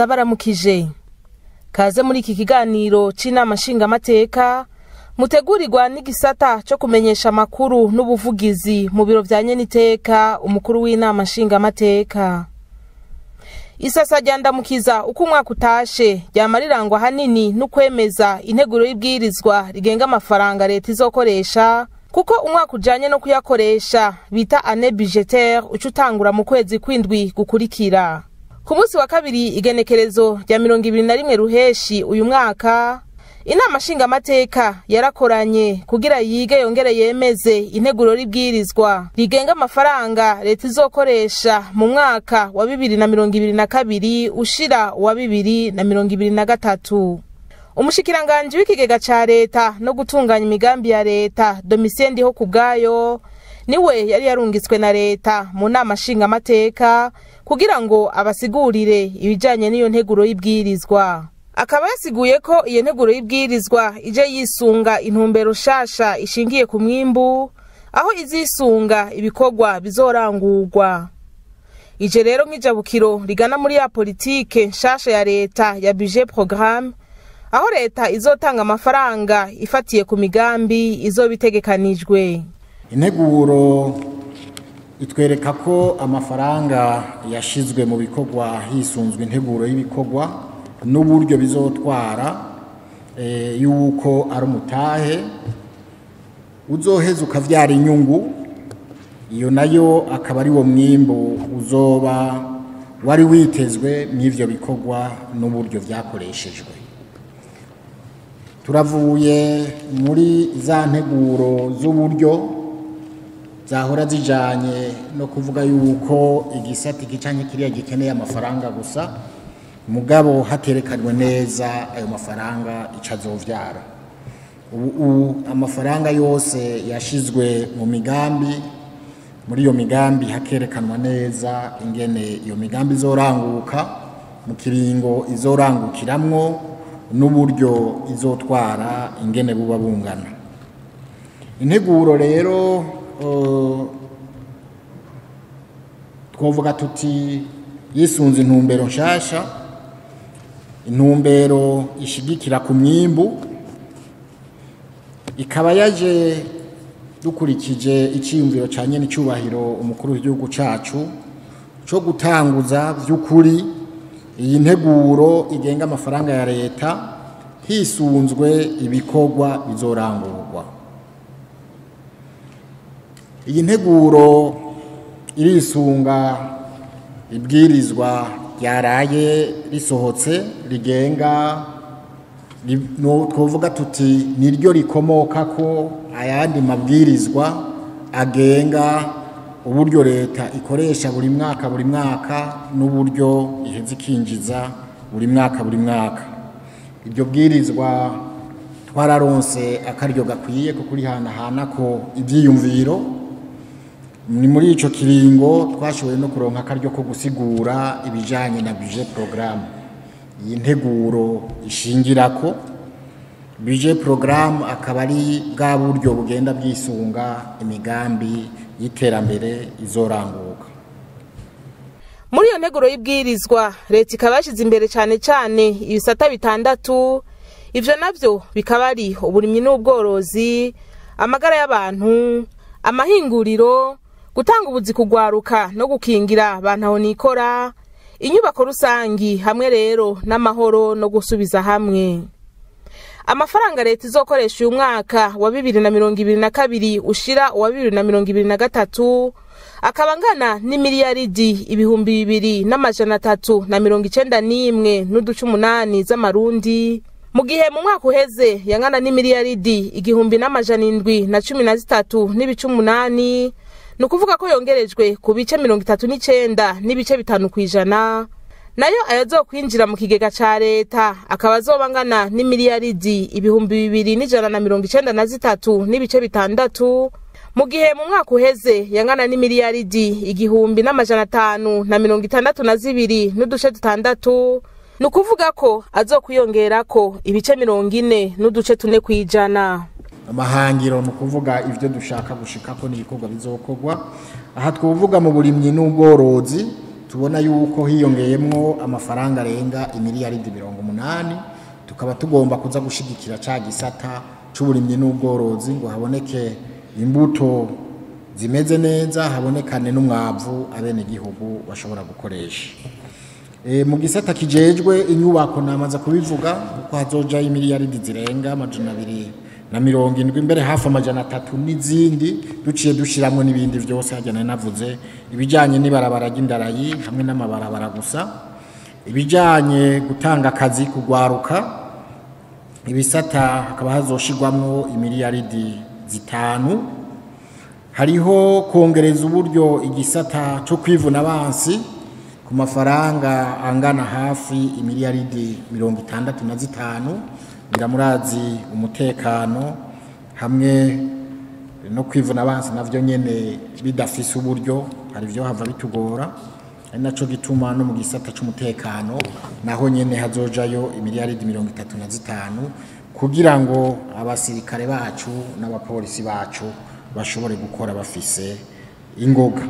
Ndabaramukije. Kaze muri iki kiganiro c'inama nshingamateka mutegurirwa n'igisata co kumenyesha amakuru n'ubuvugizi mu biro vya nyeniteka umukuru w'inama nshingamateka. Isasa rya Ndamukiza uko umwaka utashe ryama rirangwa hanini n'ukwemeza integuro y'ibwirizwa rigenga amafaranga leta izokoresha, kuko umwaka ujanye no kuyakoresha bita année budgétaire uca utangura mu kwezi kw'indwi gukurikira. Ku munsi wa kabiri igenekerezo rya 21 ruheshi uyu mwaka, inama nshingamateka yarakoranye kugira yige yongere yemeze integuro y'ibwirizwa rigenga amafaranga leta izokoresha mu mwaka wa 2022 ushira wa 2023. Umushikiranganji w'ikigega ca leta no gutunganya imigambi ya leta Domitien Ndihokubwayo niwe yari yarungitswe na leta mu nama nshingamateka kugira ngo abasigurire ibijanye n'iyo nteguro y'ibwirizwa. Akaba yasiguye ko iyo nteguro y'ibwirizwa ije yisunga intumbero shasha ishingiye ku mwimbu, aho izisunga ibikorwa bizorangurwa. Ije rero nk'ijabukiro rigana muri ya politike nshasha ya leta ya budget programme, aho leta izotanga amafaranga ifatiye ku migambi izobitegekanijwe. Integuro itwereka ko amafaranga yashizwe mu bikorwa hisunzwe integuro y'ibikorwa n'uburyo bizotwara, yuko ari umutahe uzoheza ukavyara inyungu, iyo nayo akaba ari wo mwimbu uzoba wari witezwe mw'ivyo bikorwa n'uburyo vyakoreshejwe. Turavuye muri za nteguro z'uburyo zahora zijanye no kuvuga yuko igisata gicanye kiriya gikeneye amafaranga gusa, mugabo haterekanwe neza ayo mafaranga icazovyara. Ubu amafaranga yose yashizwe mu migambi, muri iyo migambi hakerekanwa neza ingene iyo migambi izoranguka mu kiringo izorangukiramwo n'uburyo izotwara ingene buba bungana. Integuro rero twovuga tuti yisunze intumbero nshasha, intumbero ishigikira ku mwimbu, ikaba yaje dukurikije iciyumviro ca nyene icubahiro umukuru w'igihugu cacu co gutanguza vy'ukuri iyi nteguro igenga amafaranga ya leta hisunzwe ibikorwa bizorangurwa. Iyi nteguro irisunga ibwirizwa ryaraye risohotse rigenga, twovuga tuti niryo rikomoka ko ayandi mabwirizwa agenga uburyo leta ikoresha buri mwaka buri mwaka n'uburyo iheza ikinjiza buri mwaka buri mwaka. Iryo bwirizwa twararonse akaryo gakwiye ko kurihanahana ko ivyiyumviro. Ni muri ico kiringo twashoboye no kuronka akaryo ko gusigura ibijanye na budget programme. Iyi nteguro ishingirako budget programme akaba ari bwa buryo bugenda bwisunga imigambi y'iterambere izoranguka. Muri iyo nteguro y'ibwirizwa leta ikaba yashize imbere cane cane ibisata bitandatu, ivyo navyo bikaba ari uburimyi n'ubworozi, amagara y'abantu, amahinguriro, gutanga ubuzi kugwaruka no gukingira abantu aho nikora, inyubako rusangi hamwe rero n'amahoro no gusubiza hamwe. Amafaranga leta izokoresha uyu mwaka wa 2022 ushira wa 2023 akaba angana n'imiliyaridi 2391.8 z'amarundi, mu gihe mu mwaka uheze yangana n'imiliyaridi 1713.8, nukuvuga ko yongerejwe ku bice 39.5 kwijana. Nayo ayazokwinjira mu kigega ca leta akaba azobangana n'imiliyaridi 2193.6, mu gihe mu mwaka uheze yangana n'imiliyaridi 1562.6, nukuvuga ko azokwiyongerako ibice 40.4 kwijana. Amahangiro ni ukuvuga ivyo dushaka gushikako n'ibikorwa bizokorwa. Aha twovuga mu burimyi n'ubworozi tubona yuko hiyongeyemwo amafaranga arenga imiliyaridi 80, tukaba tugomba kuza gushigikira ca gisata c'uburimyi n'ubworozi ngo haboneke imbuto zimeze neza, habonekane n'umwavu abenegihugu bashobora gukoresha. Mu gisata kijejwe inyubako namaza kubivuga kuko hazoja imiliyaridi zirenga 270 imbere hafi 300 n'izindi, duciye dushiramwe n'ibindi vyose hajyana navuze ibijanye n'ibarabara ry'indarayi hamwe n'amabarabara gusa, ibijanye gutanga akazi kugwaruka, ibisata hakaba hazoshirwamwo imiliyaridi 5. Hariho kongereza uburyo igisata cyo kwivuna abansi ku mafaranga angana hafi imiliyaridi 65, biramurazi umutekano hamwe no kwivuna abansi navyo nyene bidafise uburyo hari byo hava bitugora, ari naco gituma no mu gisata c'umutekano naho nyene hazojayo imiliyaridi 35 kugira ngo abasirikare bacu n'abapolisi bacu bashobore gukora bafise ingoga,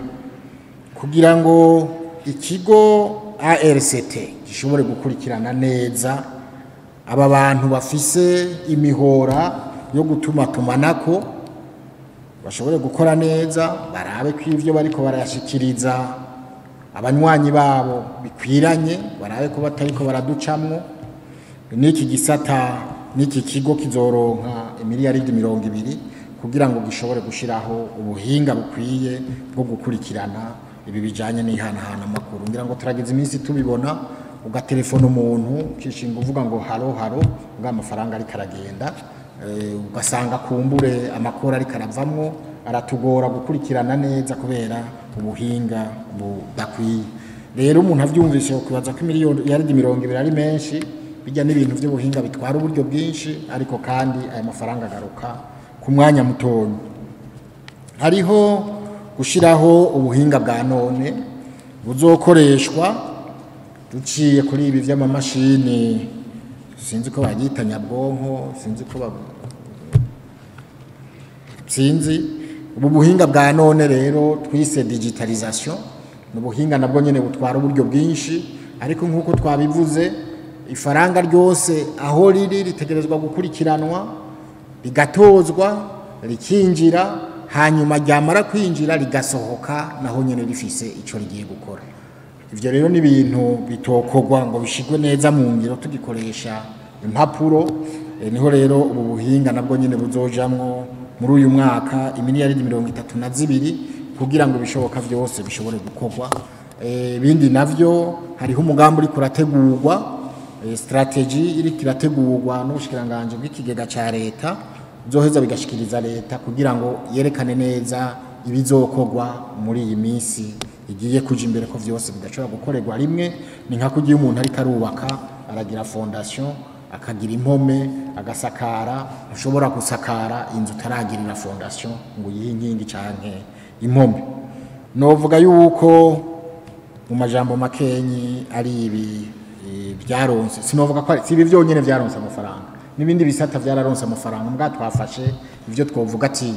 kugira ngo ikigo ARCT gishobore gukurikirana neza aba bantu bafise imihora yo gutuma tumanako, bashobore gukora neza, barabe ko ivyo bariko barashikiriza abanywanyi babo bikwiranye, barabe ko batariko baraducamwo. N'iki gisata n'iki kigo kizoronka imiliyaridi 20 kugira ngo gishobore gushiraho ubuhinga bukwiye bwo gukurikirana ibi bijanye n'ihanahana amakuru. Ngira ngo turagize iminsi tubibona, ugatelefona umuntu kishinga uvuga ngo haro haro, ngo amafaranga ariko aragenda, ugasanga kumbure amakuru ariko aravamwo, aratugora gukurikirana neza kubera ubuhinga budakwiye. Rero umuntu avyumvise kubaza ko imiliyaridi 20 ari menshi, bijya n'ibintu by'ubuhinga bitwara uburyo bwinshi, ariko kandi aya mafaranga agaruka ku mwanya mutoya. Hariho gushiraho ubuhinga bwa none buzokoreshwa duciye kuri ibi vy'amamashini, sinzi ko bagita nyabwonko, sinzi ko sinzi ubu buhinga bwa none rero twise digitalisation, n'ubuhinga nabwo nyene butwara uburyo bwinshi, ariko nkuko twabivuze ifaranga ryose aho riri ritegerezwa gukurikiranwa, rigatozwa, rikinjira, hanyuma ryamara kwinjira rigasohoka naho nyene rifise ico rigiye gukora. Ivyo rero ni ibintu bitokogwa ngo bishigwe neza mu ngiro tugikoresha impapuro. Niho rero ubu buhinga nabwo nyene buzojamwo muri uyu mwaka imiliyaridi 32 kugira ngo bishoboka vyose bishobore gukogwa. Ibindi navyo hariho umugambi uri kurategurwa, strategy iri kirategurwa n'ubushikiranganje bw'ikigega ca leta, zoheza bigashikiriza leta kugira ngo yerekane neza ibizokogwa muri iyi minsi igiye kuja imbere, ko vyose bidashobora gukorerwa rimwe. Ni nka kugiye umuntu ariko arubaka aragira fondation, akagira impome, agasakara. Ushobora gusakara inzu utaragirira fondation ngo uyihe inkingi canke impome. Novuga yuko mu majambo makenyi ari ibi byaronse, sinovuga ko si ibi vyonyene vyaronse amafaranga, n'ibindi bisata vyararonse amafaranga, mbwa twafashe ivyo twovuga ati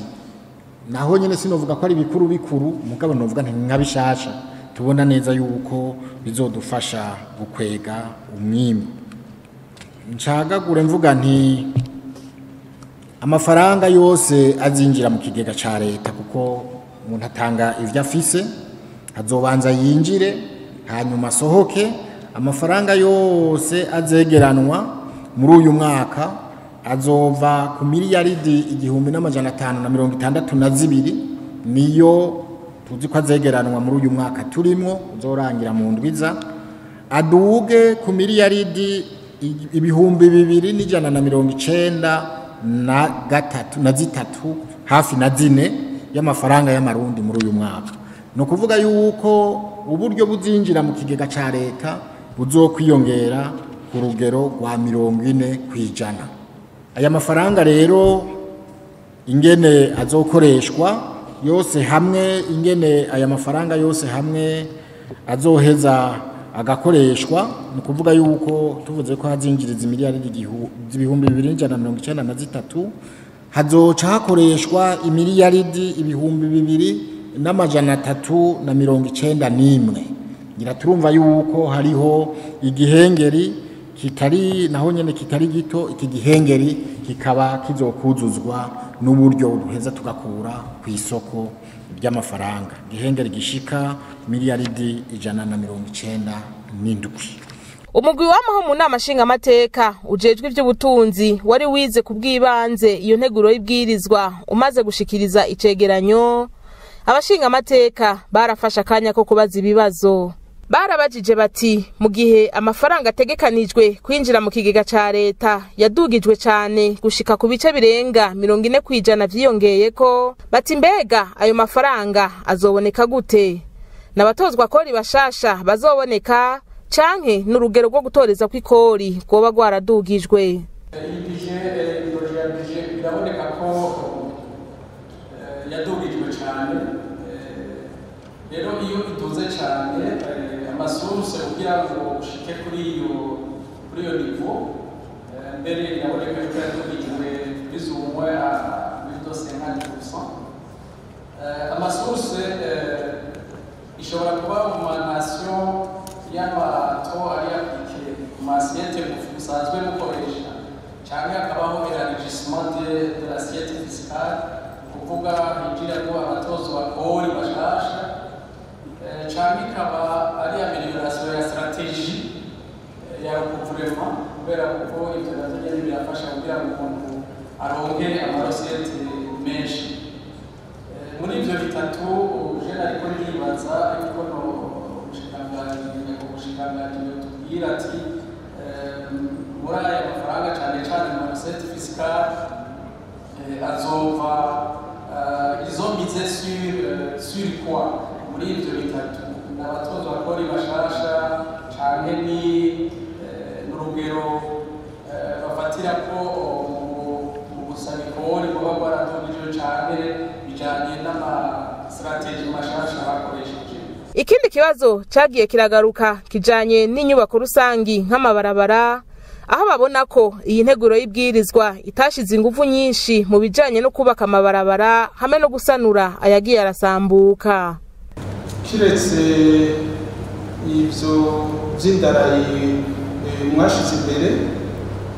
naho nyene sinovuga ko ari bikuru bikuru, mugabo novuga nti nkabishasha tubona neza yuko bizodufasha gukwega umwimbu. Ncagagure mvuga nti amafaranga yose azinjira mu kigega ca leta, kuko umuntu atanga ivyo afise, azobanza yinjire hanyuma asohoke. Amafaranga yose azegeranwa muri uyu mwaka azova ku miliyaridi 1562, niyo tuzi ko azegeranwa muri uyu mwaka turimwo uzorangira mu ndwiza, aduge ku miliyaridi 2193 na zitatu hafi na 4 y'amafaranga y'amarundi muri uyu mwaka. No kuvuga yuko uburyo buzinjira mu kigega ca leta buzokwiyongera ku rugero rwa 40%. Aya mafaranga rero ingene azokoreshwa yose hamwe, ingene aya mafaranga yose hamwe azoheza agakoreshwa, ni kuvuga yuko tuvuze ko hazinjiriza imiliyaridi 2193, hazoca hakoreshwa imiliyaridi 2391. Ngira turumva yuko hariho igihengeri kitari naho nyene kitari gito, iki gihengeri kikaba kizokuzuzwa n'uburyo duheza tugakura ku isoko ry'amafaranga, igihengeri gishika miliyaridi 197. Umugwi w'amaho mu nama nshingamateka ujejwe ivy'ubutunzi wari wize ku bw'ibanze iyo nteguro y'ibwirizwa umaze gushikiriza icegeranyo, abashingamateka barafashe akanya ko kubaza ibibazo. Barabajije bati mu gihe amafaranga ategekanijwe kwinjira mu kigega ca leta yadugijwe cane gushika ku bice birenga 40% vyiyongeyeko, bati mbega ayo mafaranga azoboneka gute? N'abatozwa kori bashasha bazoboneka canke n'urugero rwo gutoreza kw'ikori rwoba rwaradugijwe? Iyi budget biraboneka ko yadugijwe cane. Rero iyo iduze cane amasource kugira ngo ushike kuri iyo niveau, mbere biraboneka ko yadugijwe bizumwe a 50%. Amasource ishobora kuba augmentation y'amato ari appliqué ku maassiette musanzwe mukoresha, canke hakabaho élargissement de l'assiette fiscale, kuvuga hinjiramo abatozwa kori bashasha, canke ikaba ari amélioration ya stratégie ya recouvrement, kubera kuko ivyo navyo nyene birafasha kugira ngo umuntu aronke amarosete menshi. Muri ivyo bitatu je nariko ndibaza yuko no ubushikiranganji butubwira ati muri aya mafaranga cane cane mu recette fiscale azova ils ont misé sur quoi muri ivyo bitatu? N'abatozwa kori bashasha canke ni n'urugero bafatira ko mu gusaba ikori kuba rwaradugijwe canke bijanye n'ama stratégie mashasha bakoresheje? Ikindi kibazo cagiye kiragaruka kijanye n'inyubako rusangi nk'amabarabara, aho babona ko iyi nteguro y'ibwirizwa itashize ingufu nyinshi mu bijanye no kubaka amabarabara hamwe no gusanura ayagiye arasambuka. Kiretse ivyo vy'indarayi mwashize imbere,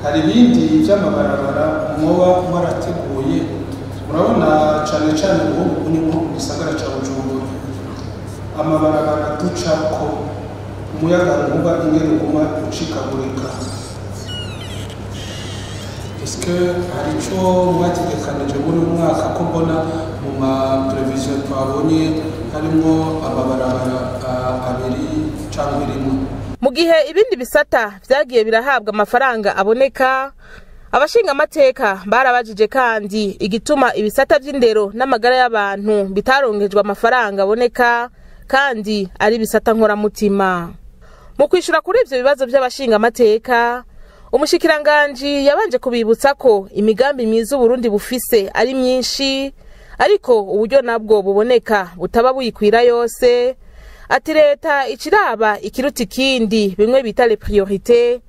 hari ibindi vy'amabarabara mwoba mwarateguye? Murabona cane cane ubu ni nko mu gisagara ca Bujumbura, amabarabara ducako umuyagankuba ingene uguma ucikagurika. Est-ce que hari ico mwategekanije muri uyu mwaka, ko mbona mu ma prévision twabonye harimwo amabarabara abiri canke rimwe? Mu gihe ibindi bisata vyagiye birahabwa amafaranga aboneka, abashingamateka barabajije kandi igituma ibisata vy'indero n'amagara y'abantu bitaronkejwe amafaranga aboneka kandi ari ibisata nkoramutima. Mu kwishura kuri ivyo bibazo vy'abashingamateka, umushikiranganji yabanje kubibutsa ko imigambi myiza Uburundi bufise ari myinshi, ariko uburyo nabwo buboneka butaba buyikwira yose. Ati leta iciraba ikiruta ikindi, bimwe bita les priorités.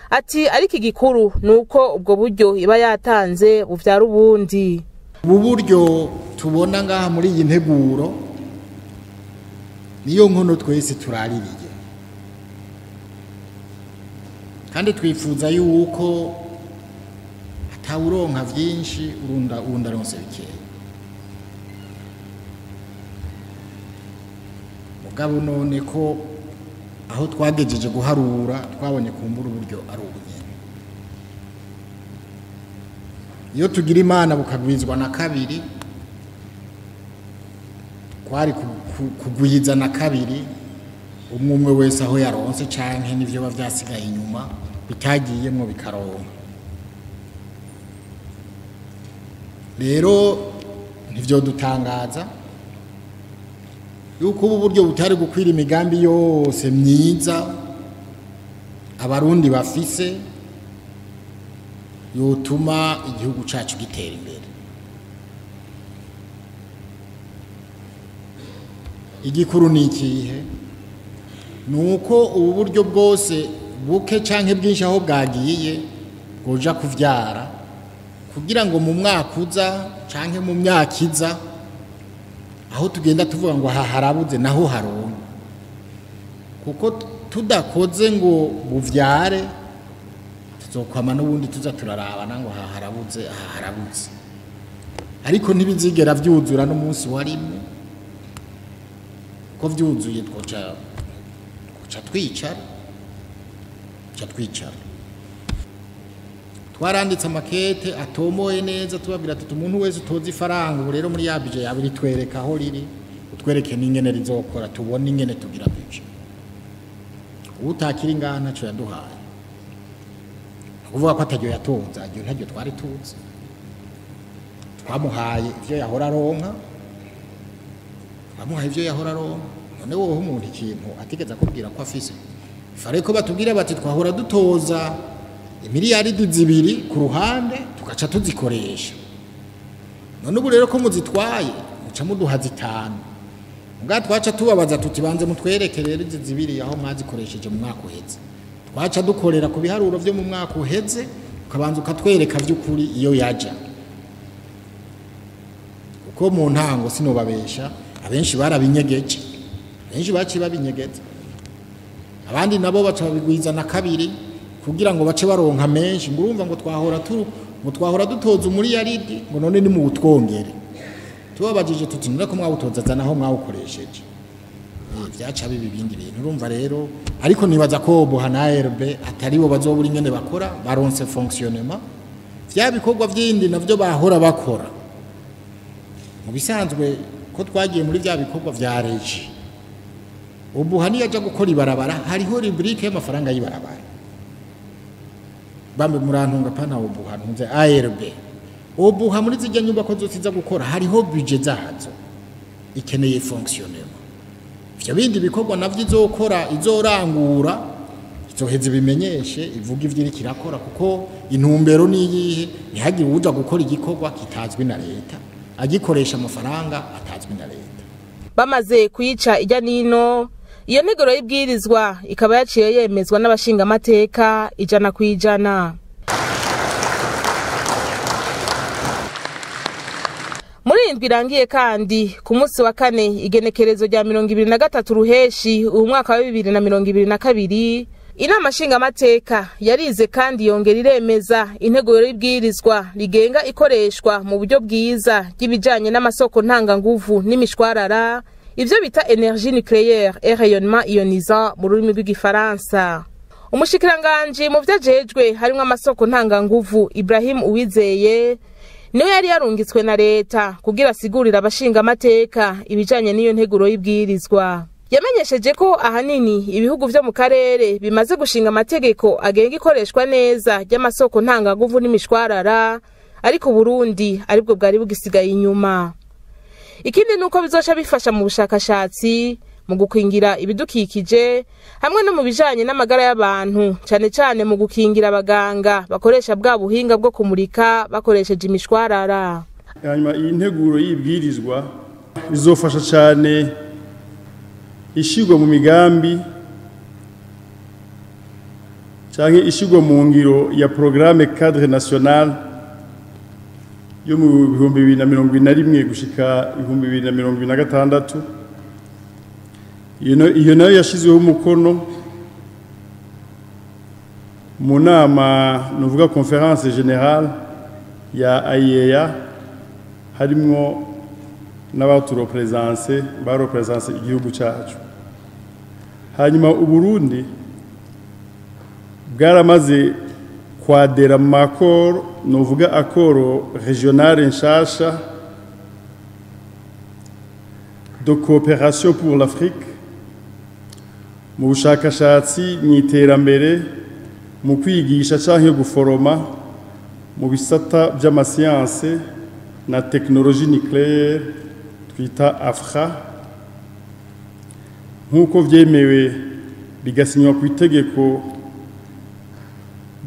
Ati ariko igikuru nuko ubwo buryo iba yatanze buvyara ubundi. Ubu buryo tubona ngaha muri iyi nteguro niyo nkono twese turaririye, kandi twifuza yuko atawuronka vyinshi urunda aronse bikeya. Mugabo none ko aho twagejeje guharura twabonye kumbura uburyo ari ubunyene, iyo tugira Imana bukagwizwa na kabiri, kwari kugwiza na kabiri umwe umwe wese aho yaronse canke n'ivyo biba vyasigaye inyuma bitagiyemwo bikaronka. Rero ntivyodutangaza yuko ubu buryo butari gukwira imigambi yose myiza abarundi bafise yotuma igihugu cacu gitera imbere. Igikuru ni ikihe? Nuko ubu buryo bwose buke canke bwinshi aho bwagiye bwoja kuvyara, kugira ngo mu mwaka uza canke mu myaka iza aho tugenda tuvuga ngo aha harabuze naho haronka, Kuko tudakoze ngo buvyare, tuzokwama n'ubundi tuza turarabana ngo aha harabuze, aha harabuze, ariko ntibizigera vyuzura n'umunsi warimwe. Ko vyuzuye twoca twicara, twoca twicara. Twaranditse amakete atomoye neza, tubabwira tuti umuntu wese utoza ifaranga ubu rero muri ya budget yawe ritwereka aho riri, utwereke n'ingene rizokora, tubone ingene tugira budget. Utakiri ngaha ntaco yaduhaye, ukuvuga ko ataryo yatunze, iryo ntaryo twari tuzi. Twamuhaye ivyo yahora aronka, twamuhaye ivyo yahora aronka. None wowe umuntu ikintu atigeze akubwira ko afise, fare ko batubwira bati twahora dutoza imiliyaridi 2 ku ruhande tugaca tuzikoresha, none ubu rero ko muzitwaye muca muduha 5. Mbwa twaca tubabaza tuti banze mutwereke rero izi 2 aho mwazikoresheje mu mwaka uheze. Twaca dukorera ku biharuro vyo mu mwaka uheze, ukabanza ukatwereka vy'ukuri iyo yaja. Kuko mu ntango sinobabesha, abenshi barabinyegeje, benshi baci babinyegeza, abandi nabo baca babigwiza na 2 kugira ngo bace baronka menshi. Ngo urumva ngo twahora turu, ngo twahora dutoza umuriyaridi, ngo none ni mu butwongere. Tubabajije tuti none ko mwawutoza zana aho mwawukoresheje. Vyaca bibi ibindi bintu. Urumva rero, ariko nibaza ko Obuha na ARB atari bo bazobura ingene bakora, baronse fonctionnement vya bikorwa vyindi navyo bahora bakora. Mu bisanzwe ko twagiye muri vya bikorwa vya reji, Obuha niyo aja gukora ibarabara, hariho rubrique y'amafaranga y'ibarabara. Bambe murantunga pana Obuha, ntunze ARB. Obuha muri zijya nyubako zose iza gukora hariho budget zazo, ikeneye fonctionnement. Ivyo bindi bikorwa navyo izokora, izorangura, izoheza ibimenyeshe, ivuga ivyo iriko irakora, kuko intumbero niyihe? Ntihagire uwuja gukora igikorwa kitazwi na leta, agikoresha amafaranga atazwi na leta. Bamaze kuyica ijya nino, iyo nteguro y'ibwirizwa ikaba yaciye yemezwa n'abashingamateka 100%. Muri indwi irangiye kandi ku munsi wa kane igenekerezo rya 23 ruheshi uyu mwaka wa 2022, inama nshingamateka yarize kandi yongera iremeza integuro y'ibwirizwa rigenga ikoreshwa mu buryo bwiza ry'ibijanye n'amasoko ntanganguvu n'imishwarara, ivyo bita énergie nucléaire et rayonnement ionisant mu rurimi rw'igifaransa. Umushikiranganji mu vyajejwe harimwo amasoko ntanganguvu Ibrahim Uwizeye niwe yari yarungitswe na leta kugira asigurire abashingamateka ibijanye n'iyo nteguro y'ibwirizwa. Yamenyesheje ko ahanini ibihugu vyo mu karere bimaze gushinga amategeko agenga ikoreshwa neza ry'amasoko ntanganguvu n'imishwarara, ariko Burundi aribwo bwari bugisigaye inyuma. Ikindi nuko bizoca bifasha mu bushakashatsi, mu gukingira ibidukikije hamwe no mu bijanye n'amagara y'abantu, cane cane mu gukingira abaganga bakoresha bwa buhinga bwo kumurika bakoresheje imishwarara. Hanyuma iyi nteguro y'ibwirizwa izofasha cane ishigwa mu migambi canke ishigwa mu ngiro ya programme cadre national yo mu 2021 gushika 2026. Iyo nayo yashizweho umukono mu nama, nuvuga conférence générale ya AIEA, harimwo n'abaturepresence barepresence igihugu cyacu. Hanyuma Uburundi bwaramaze kwadera mu makoro, nuvuga akoro regional nshasha de coopération pour l'Afrique mu bushakashatsi, mu iterambere, mu kwigisha canke guforoma mu bisata by'amasiyanse na technologie nucléaire twita AFRA, nk'uko vyemewe bigasinywa ku itegeko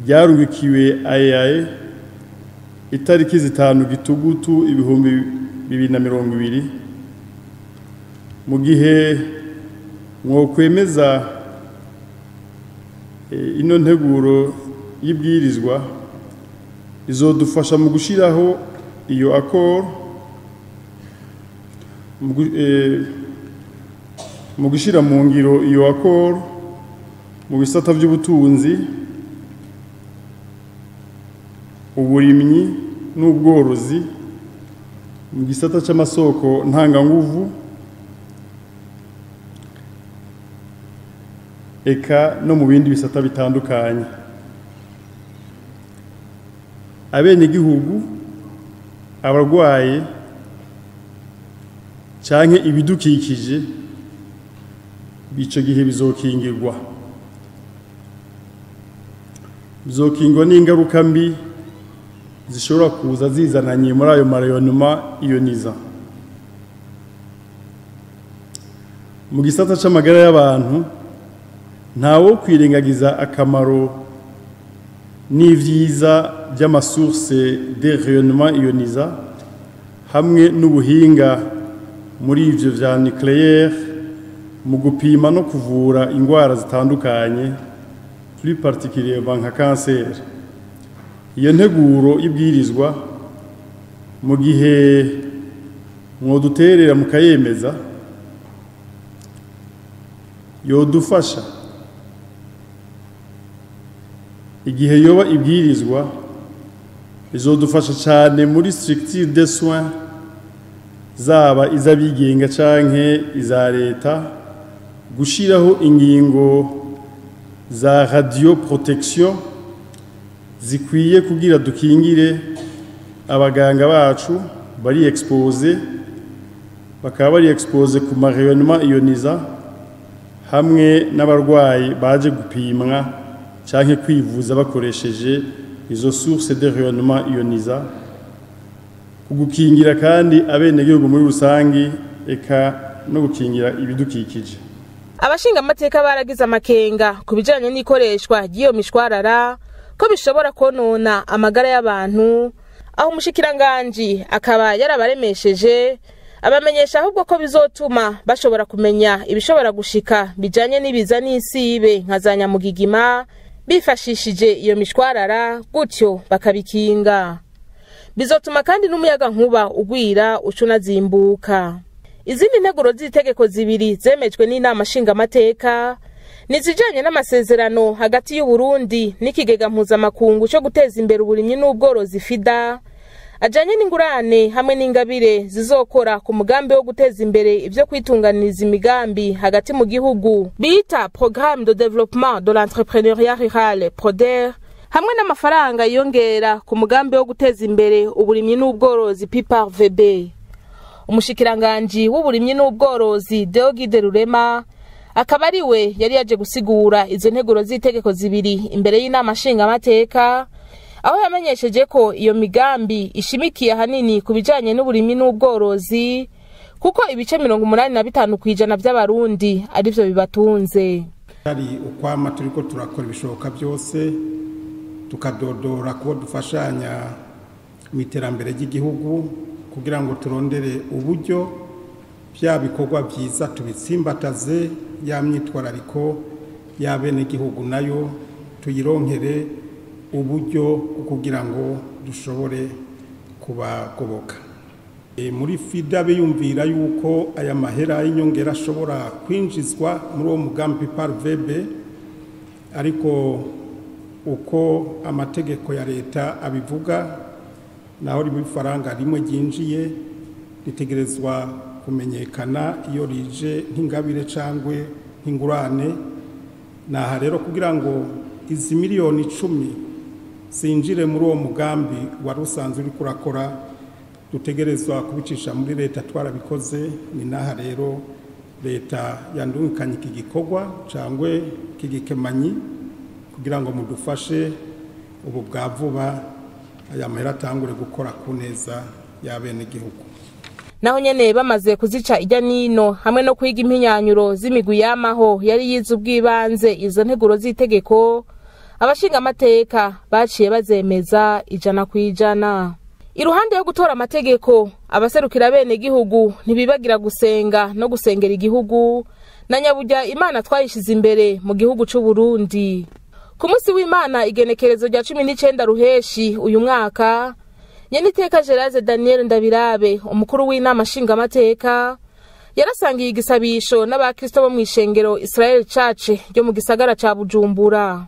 ryarubikiwe AIEA itariki 5 gitugutu 2020. Mu gihe mwokwemeza ino nteguro y'ibwirizwa, izodufasha mu gushiraho iyo accord, mu gushira mu ngiro iyo accord Mu bisata by'ubutunzi, uburimyi n'ubworozi, mu gisata c'amasoko ntanganguvu, eka no mu bindi bisata bitandukanye. Abenegihugu, abarwaye canke ibidukikije bico gihe bizokingirwa. Bizokingwa n'ingaruka mbi zishobora kuza zizananye muri ayo marayonuma iyoniza. Mu gisata c'amagara y'abantu, ntawo kwirengagiza akamaro n'ivyiza by'amasource de rayonnement ioniza hamwe n'ubuhinga muri ivyo vya nucléaire mu gupima no kuvura ingwara zitandukanye, plus particulièrement nka cancer. Iyo nteguro ibwirizwa mu gihe mwoduterera mukayemeza yodufasha igihe yoba ibwirizwa izodufasha cyane muri structure de soins zaba izabigenga canke iza leta, gushiraho ingingo za radio protection zikwiye kugira dukingire abaganga bacu bari expose, bakaba bari expose ku marayonnement ioniza hamwe n'abarwayi baje gupimwa canke kwivuza bakoresheje izo source de rayonnement ioniza, kugukingira kandi abenegihugu muri rusangi eka no gukingira ibidukikije. Abashinga amateka baragize amakenga ku bijanye n'ikoreshwa ry'iyo mishwarara ko bishobora konona amagara y'abantu, aho umushikiranganji akaba yarabaremesheje abamenyesha ahubwo ko bizotuma bashobora kumenya ibishobora gushika bijanye n'ibiza n'isibe nka za nyamugigima bifashishije iyo mishwarara, gutyo bakabikinga. Bizotuma kandi n'umuyaga nkuba ugwira ucunazimbuka. Izindi nteguro z'itegeko zibiri zemejwe n'inama nshingamateka ni izijanye n'amasezerano hagati y'u Burundi n'ikigega mpuzamakungu cyo guteza imbere uburimyi n'ubworozi FIDA, ajanye n'ingurane hamwe n'ingabire zizokora ku mugambi wo guteza imbere ivyo kwitunganiriza imigambi hagati mu gihugu bita Programme de Développement de l'Entrepreneuriat Rural PRODER, hamwe n'amafaranga yiyongera ku mugambi wo guteza imbere uburimyi n'ubworozi PPARVB. Umushikiranganji w'uburimyi n'ubworozi Deogide Rurema akaba ari we yari yaje gusigura izo nteguro z'itegeko zibiri imbere y'inama nshingamateka, aho yamenyesheje ko iyo migambi ishimikiye ahanini ku bijanye n'uburimyi n'ubworozi, kuko ibice 85% by'abarundi arivyo bibatunze. Hari ukwama turiko turakora ibishoboka byose tukadodora kubo dufashanya mu iterambere ry'igihugu kugira ngo turondere uburyo bya bikorwa byiza tubitsimbataze, ya myitwarariko y'abenegihugu nayo tuyironkere uburyo kugira ngo dushobore kubagoboka. Muri FIDA biyumvira yuko aya mahera y'inyongera ashobora kwinjizwa muri uwo mugambi PPARVB, ariko uko amategeko ya leta abivuga, naho riba ifaranga rimwe ryinjiye ritegerezwa kumenyekana iyo rije nk'ingabire cangwe nk'ingurane. Naha rero kugira ngo izi miliyoni 10 zinjire muri uwo mugambi wari usanzwe uriko urakora, dutegerezwa kubicisha muri leta, twarabikoze. Ni naha rero leta yandungikanye iki gikorwa cangwe iki gikemanyi kugira ngo mudufashe ubu bwa vuba aya mahera atangure gukora ku neza y'abenegihugu. Naho nyene bamaze kuzica ijya nino hamwe no kwiga impinyanyuro z'imigwi yamaho yari yize ubwibanze izo nteguro z'itegeko, abashinga amateka baciye bazemeza 100%. Iruhande yo gutora amategeko, abaserukira bene gihugu ntibibagira gusenga no gusengera igihugu, na nyaburya Imana twayishize imbere mu gihugu c'u Burundi. Ku munsi w'Imana igenekerezo rya 19 ruheshi uyu mwaka, Nyeniteka Gerase Daniel Ndabirabe, umukuru w'inama nshingamateka, yarasangiye igisabisho n'abakristo bo mw'ishengero Israel Church ryo mu gisagara ca Bujumbura.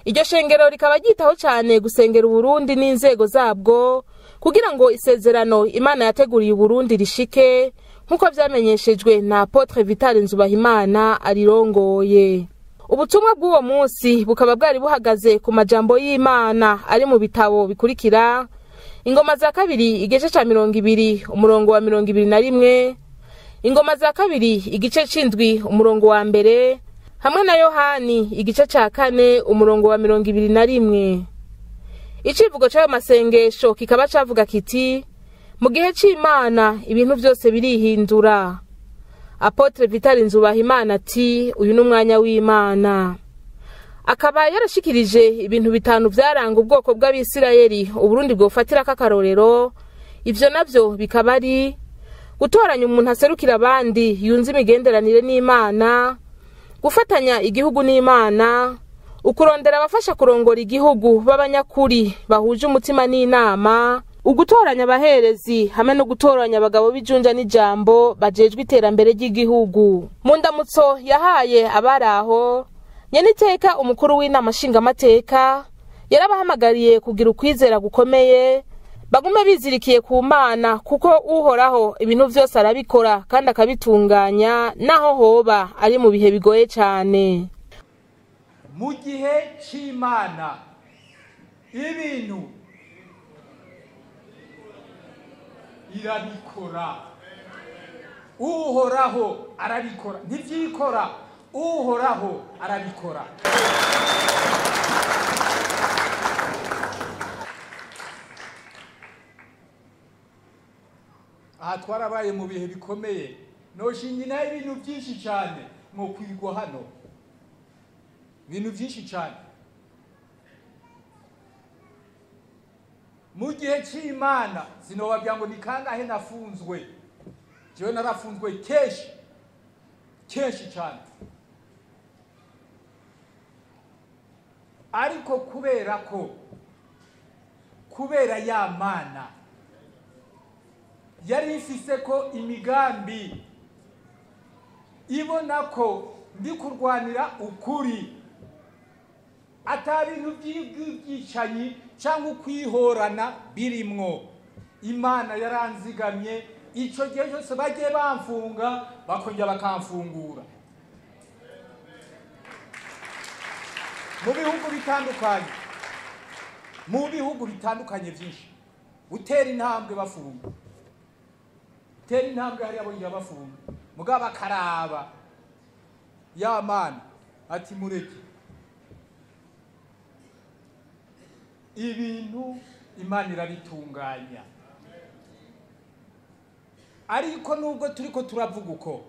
Iryo shengero rikaba ryitaho cane gusengera Uburundi n'inzego zabwo kugira ngo isezerano Imana yateguriye Uburundi rishike, nk'uko vyamenyeshejwe na Apotre Vital Nzubahimana arirongoye. Ubutumwa bw'uwo munsi bukaba bwari buhagaze ku majambo y'Imana ari mu bitabo bikurikira: Ingoma za kabiri igice ca 20 umurongo wa 21, Ingoma za kabiri igice c'indwi umurongo wa 1, hamwe na Yohani igice ca 4 umurongo wa 21. Icivugo c'ayo masengesho kikaba cavuga kiti: mu gihe c'Imana ibintu vyose birihindura. Apotre Vital Nzubahimana ati uyu ni umwanya w'Imana. Akaba yarashikirije ibintu bitanu vyaranga ubwoko bw'Abisirayeli Uburundi bwofatirako akarorero. Ivyo navyo bikaba ari gutoranya umuntu aserukira abandi yunze imigenderanire n'Imana, gufatanya igihugu n'Imana, ukurondera abafasha kurongora igihugu b'abanyakuri bahuje umutima n'inama, ugutoranya abaherezi hamwe no gutoranya abagabo b'ijunja n'ijambo bajejwe iterambere ry'igihugu. Mu ndamutso yahaye abari aho, nyeniteka umukuru w'inama nshingamateka yarabahamagariye kugira ukwizera gukomeye, bagume bizirikiye ku Mana, kuko Uhoraho ibintu vyose arabikora kandi akabitunganya, naho hoba ari mu bihe bigoye cane. Mu gihe c'Imana ibintu irabikora, Uhoraho arabikora, ntivyikora, Uhoraho arabikora. Aha twarabaye mu bihe bikomeye, noshinga nayo ibintu byinshi cyane mwo kwigwa hano, ibintu byinshi cyane. Mu gihe c'Imana sinobabwira ngo ni kangahe nafunzwe. Jewe narafunzwe kenshi kenshi cyane, ariko kubera ko kubera ya Mana yari ifise ko imigambi, ibona ko ndi kurwanira ukuri, ata bintu by'ubwicanyi cyangwa ukwihorana birimwo. Imana yaranzigamye, ico gihe cyose bagiye bamfunga bakongera bakamfungura. Mu bihugu bitandukanye, mu bihugu bitandukanye byinshi, utera intambwe bafunga, utera intambwe hariya bongera bafunga, mugabo bakaraba ya Mana ati mureke ibintu Imana irabitunganya. Ariko nubwo turiko turavuga uko,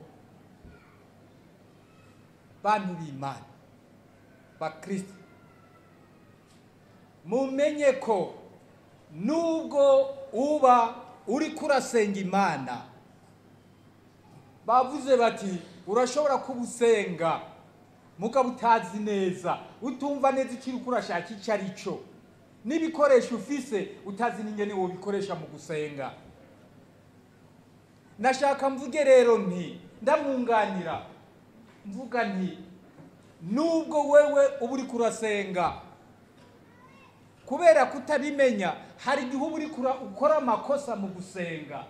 bantu b'Imana bakristo, mumenye ko nubwo uba uri kurasenga Imana, bavuze bati urashobora kubusenga mugabo utazi neza, utumva neza icyo uriko urashaka icyo ari cyo, n'ibikoresho ufise utazi n'ingene wobikoresha mu gusenga. Nashaka mvuge rero nti ndamwunganira mvuga nti nubwo wewe uba uriko urasenga, kubera kutabimenya hari igihe uba uriko ukora amakosa mu gusenga.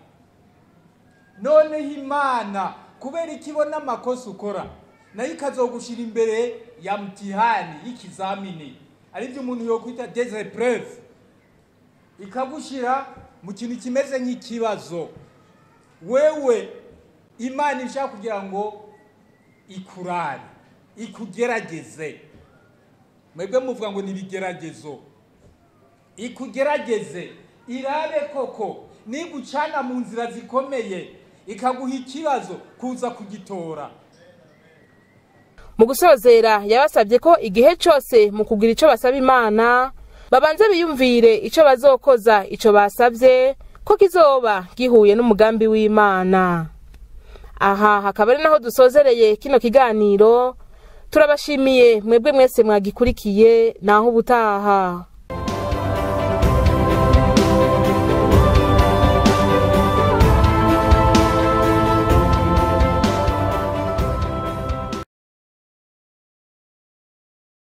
Noneho Imana kubera ikibona amakosa ukora, nayo ikazogushira imbere ya mtihani y'ikizamini, arivyo umuntu yokwita des épreuves, ikagushira mu kintu kimeze nk'ikibazo. Wewe Imana ishaka kugira ngo ikurare, ikugerageze. Mwebwe muvuga ngo nibigeragezo, ikugerageze irabe koko nigucana mu nzira zikomeye, ikaguha ikibazo kuza kugitora. Mu gusozera yabasabye ko igihe cyose mu kugira ico basaba Imana babanze biyumvire ico bazokoza ico basabye, ko kizoba gihuye n'umugambi w'Imana. Aha hakaba ari naho dusozereye kino kiganiro. Turabashimiye mwebwe mwese mwagikurikiye, naho ubutaha.